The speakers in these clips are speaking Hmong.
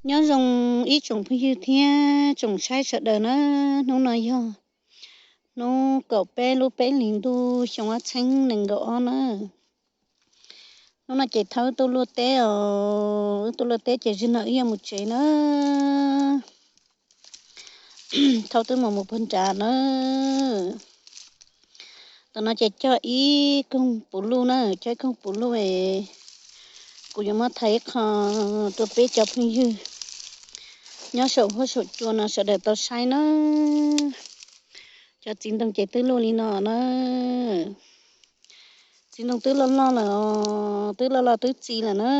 Nyob zoo ib tsoom phooj ywg thiab tsoom saib sawv daws na, hnub no yog hnub kaum peb lub peb hlis ntuj xyoo ob txhiab nees nkaum ob na. Hnub no ces Thaub wb tuaj luaj teb os, wb tuaj luaj teb ces zaum no wb yuav mus tsev na. Thaub twb mus mus puag nrad na. Tam no ces cog ib koog puv luj na, cog ib koog puv luj es kuv yuav muab thaij ib qho rau peb cov phooj ywg nyob saum huab saum cua no sawv daws tau saib na. Cov txiv ntoo ces twb luaj li no na. Txiv ntoo twb loj loj lawm os, twb loj loj twb txi lawm na.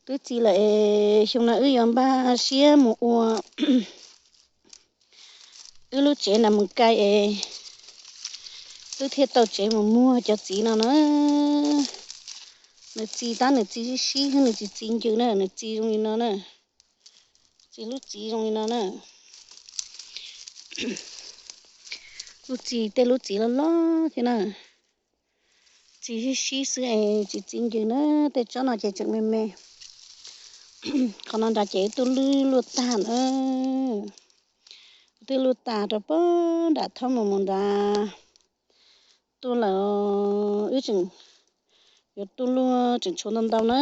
Twb txi lawm es xyoo no wb yuav npaj siab mus ua wb lub tsev na mus kai es wb thiaj tau tsev mus muag cov txiv no na. Nws txi tab nws txi sib sib, nws tsis txi ncws na, nws txi zoo li no na. Txi lub txiv zoo li no na. Lub txiv, tej lub txiv loj loj thiab na. Txi sib sib xwb es tsis txi ncws na, tej tsob no ces tseem me me. Qhov no nrad ces wb twb luaj tag na. Wb twb luaj tag rau puag nram Thaub mus mus nrad tuaj lawm. Wb tseem yuav tuaj luaj tseem tshuav ntau ntau na.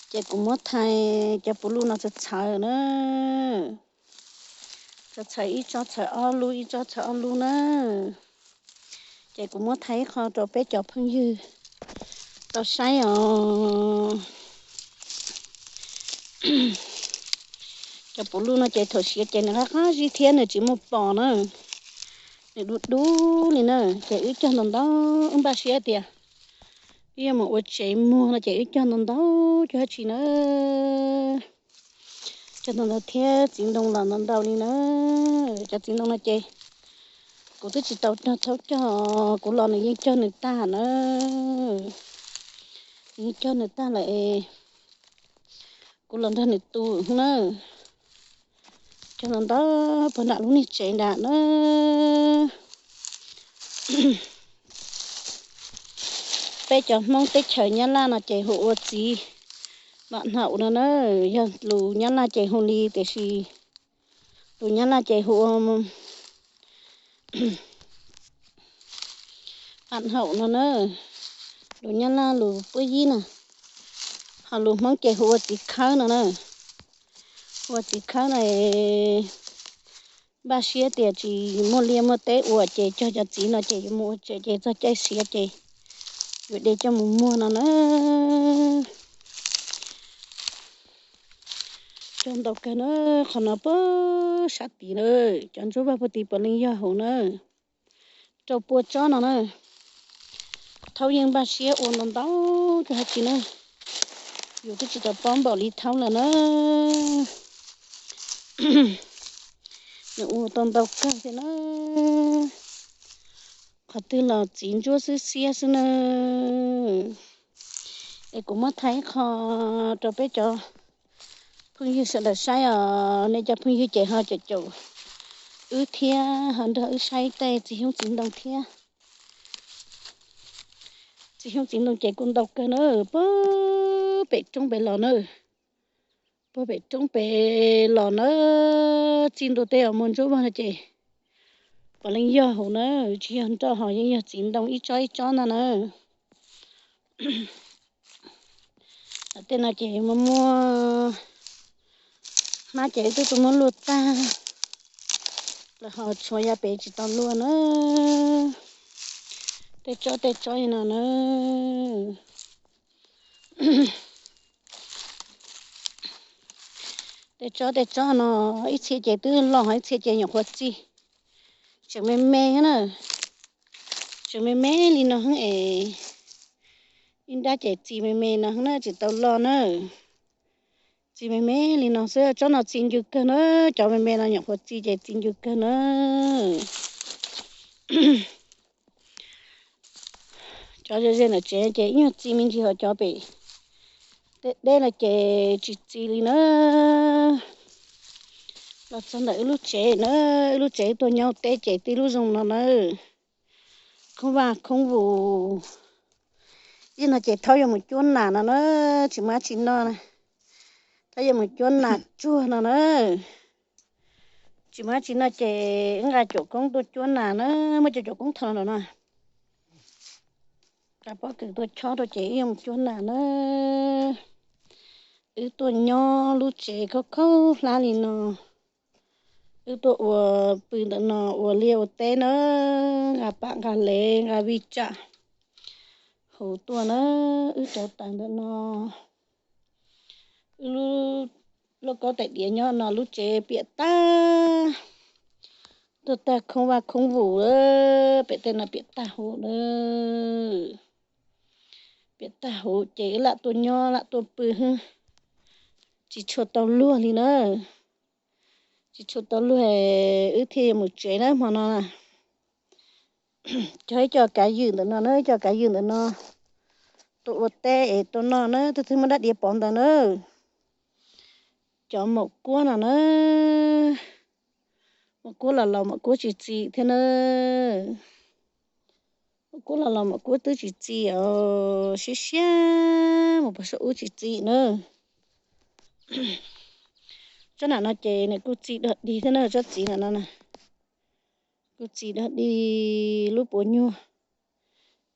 Ces kuv muab thaij cov puv luj no txhawv txhawv na. Txhawv txhawv, ib tsob txhawv ob lub, ib tsob txhawv ob lub na. Ces kuv muab thaij ib qho rau peb cov phooj ywg tau saib os. Cov puv luj no ces thaum siav ces nws qab qab zib thiab nws tsis muaj pos na. Nws dub dub li na, ces wb cog ntau ntau, wb npaj siab tias wb yuav mus ua tsev muag no ces wb cog ntau ntau cog dab tsi na. Cog ntau ntau thiab txiv ntoo los ntau ntau li na. Cov txiv ntoo no ces kuv twb tsis tau nrog Thaub cog, kuv los nws yeej cog nws tag na. Nws yeej cog nws tag lawm es kuv los nrog nws tu na. Cog ntau ntau puag nram lub niag tsev nrad na. Peb cov Hmoob teb chaws Nyab Laj no ces hu ua txiv vam hnaum no na. Yog lus Nyab Laj ces hu li, tiam sis lus Nyab Laj ces hu ua vam hnaum no na. Lus Nyab Laj lus puab yib na. Ho lus Hmoob ces hu ua txiv khawb no na. Hu ua txiv khawb no, npaj siab tias tsis muaj liaj muaj teb ua ces cog cov txiv no ces yuav mus ua tsev ces txog caij siav ces yuav de coj mus muag no na. Cog ntau kawg na. Qhov no puag sab tid na, cov ntsuab vag puag tid puav leej yog hauv na. Rau pua tsob no na. Thaub yeej npaj siab ua ntau ntau cog dab tsi na. Yus twb tsis tau paub npaum li Thaub lawm na. Nws ua tau ntau kawg thiab na. Qhov twg los txiv ntsuab xwb xiab xwb na. Es kuv muab thaij ib qho rau peb cov phooj ywg sawv daws saib os. Nej cov phooj ywg ces ho caum caum wb thiab ho nrog wb saib tej txiv xyoob txiv ntoo thiab. Txiv xyoob txiv ntoo ces kuj ntau kawg na, puag pem roob pem los na. Puag pem roob pem los na, txij ntua tej os muaj ntsuab vag no ces puav leej yog hauv na, tsis yog nroj ho yeej yog txiv ntoo ib tsob ib tsob ntag na. Tej no ces muaj muaj hmab ces wb twb tau muab luaj tag lawm ho tshuav yav pem tsis tau luaj na. Tej tsob tej tsob li no na. Tej tsob tej tsob no ib txhia ces twb loj ho ib txhia ces nyuam qhuav txi. Tseem me me na. Tseem me me li no heev es ib nrab ces txi me me no heev na tsis tau loj na. Txi me me li no xwb, tsob no txi ncw kawg na. Cov me me no nyuam qhuav txi ces txi ncw kawg na. Cov ze ze ntawm tsev ces ib nyuag txi me ntsis, ho cov pem deb deb no ces tsis txi li na. Los txog ntawm wb lub tsev na, wb lub tsev tuaj nyob teb ces tib lub zoo no na. Khoob vaj khoob vus, Tij no ces thaub yuav mus cuab nas no na, tsis muaj dab tsi noj na. Thaub yuav mus cuab nas tsuag no na. Tsis muaj dab tsi noj ces wb nqa cuam koob tuaj cuab nas na, muab cov cuam koob tho no na. Nqa pob kws tuaj chob rau ces wb yuav mus cuab nas na. Wb tuaj nyob lub tsev khaub khaub hlab li no. Wb tuaj ua pw ntawm no ua liaj ua teb na, nqa pam nqa lev nqa vij tsam huv tuaj na. Wb rauv taws ntawm no. Wb lub lauj kaub tais diav nyob no lub tsev piam tag, tuaj tag khoob vaj khoob vus, pem tej no piam tag huv na. Piam tag huv ces wb lam tuaj nyob lam tuaj pw, tsis tshua tau luag li na. Tsis tshua tau luag, wb thiaj yuav mus tsev na hmo no na. Cog ib co kav ywm ntawm no na, ib co kav ywm ntawm no, tuaj ua teb es tuaj noj na, twb twb muab dab diav pov ntawd na. Cov maum kuab no na, maum kuab los laus maum kuab tsis txi thiab na. Maum kuab los laus maum kuab twb tsis txi os, siab siab mus pem saum ub tsis txi na. Tsob nam no ces nws kuj txi dog dig thiab na, tsob txiv nam no na. Kuj txi dog dig lub puas nyuag,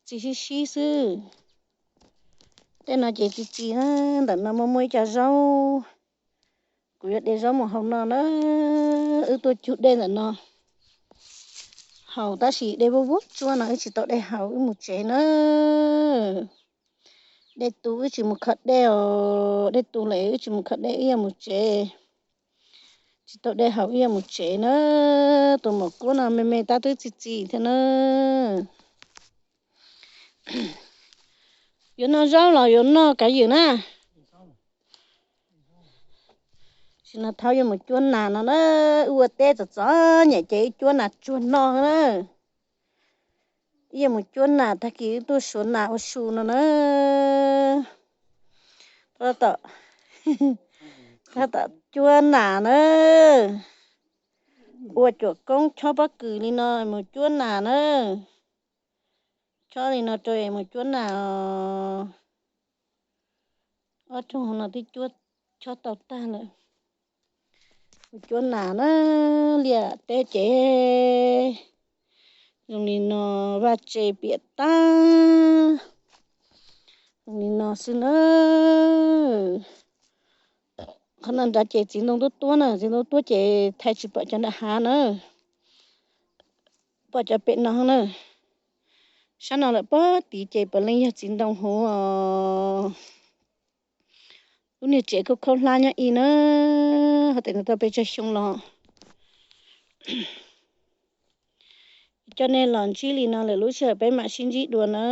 txi sib sib xwb. Tej no ces txi txi na, ntawm no muaj muaj ib co zaub. Kuv yuav de zaub mus hau no na, wb tuaj cug dej ntawm no haus tab sis dej vuab vuab tsuab no wb tsis tau de haus wb mus tsev na. Dej tu wb tsis mus kho dej os, dej tu lawm wb tsis mus kho dej wb yuav mus tsev. Tsis tau dej haus wb yuav mus tsev na. Tus maum kuab no me me tab twb txi txi thiab na. Yuav noj zaub los yuav noj kav ywm na? Tam sim no thaub yuav mus cuab nas no na, wb ua teb txom txom nyem ces wb cuab nas tsuag no na. Wb yuav mus cuab nas tag kis wb tuaj suav nas ua su no na. Tab tom, tab tom cuab nas na. Ua cuam koob chob pob kws li no mus cuab nas na. Chob li no rau es mus cuab nas os. Ob rooj no twb cuab chob tau tag lawm. Mus cuab nas na, liaj teb ces zoo li no, vaj tse piam tag zoo li no xwb na. Qhov no nrad ces txiv ntoo tuab tuab na, txiv ntoo tuab tuab ces thaiv tsis pom cov nram hav na, pom cov pem no na. Sab no lawm pog tid ces puav leej yog txiv ntoo huv os. Lub niag tsev khaub khaub hlab nyob ib na, hov tes no tau peb tsawg xyoo los. Coj nej los ntsib li no lawm lub sij hawm peb mam sib ntsib dua na.